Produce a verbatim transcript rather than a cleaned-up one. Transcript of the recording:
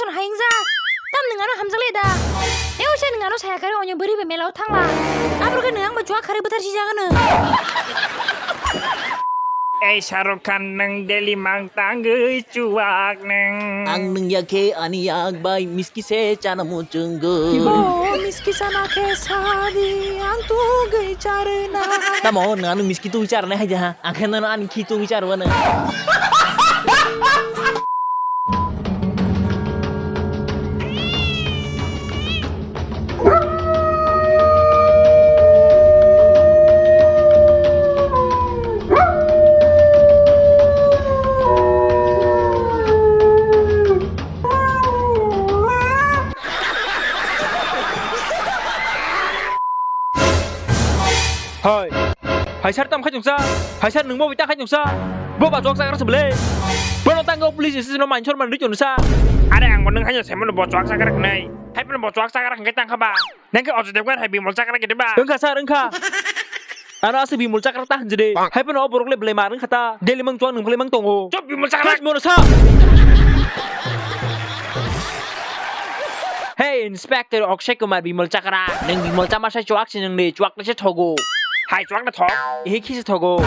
Hayungja, tam nwng ano hamjakle da. Tei usa nwng ano saya kare onyo bwrwi bai mela o thangla. Abro khe nwng ang bo chuak kare bwthar si jagano. Ei Shahrukh Khan, nwng daily mang tangwi chuak nwng. Ang nwng ya khe ani yak bai miski se chana muchungwi. Bo miski chana khe sadi ang tugwi charwna. Tamo nwng ano miski tugwi charwnai hai de ha. Ang khe nono ani khi tugwi charwano. Hai. Hai sir, tam khai chungsa. Hai sir, nwng bo bai ta khai chungsa. Bo ba chuak chakra se bwle. Bono tang go police station o mansor man ri chungsa. Are ang bo nwng hai se mo bo chuak chakra khnai. Hai bo chuak chakra khnai tang kha ba. Nwng khe Ajay Devgan hai Bimal Chakra khe ba. Wngkha sir, wngkha. Ano aswk Bimal Chakra ta hinjide. Hai phano o borok le belai mar wngkha ta. Daily mang chuak nwng belai mang tongo. Chop Bimal Chakra. Chop mono sa. Hey, Inspector Akshay Kumar Bimal Chakra. Nwng Bimal Chakra sai chuak se nwng de chuak se thogo. Hai chuak na thok. Ehe khi se thogo.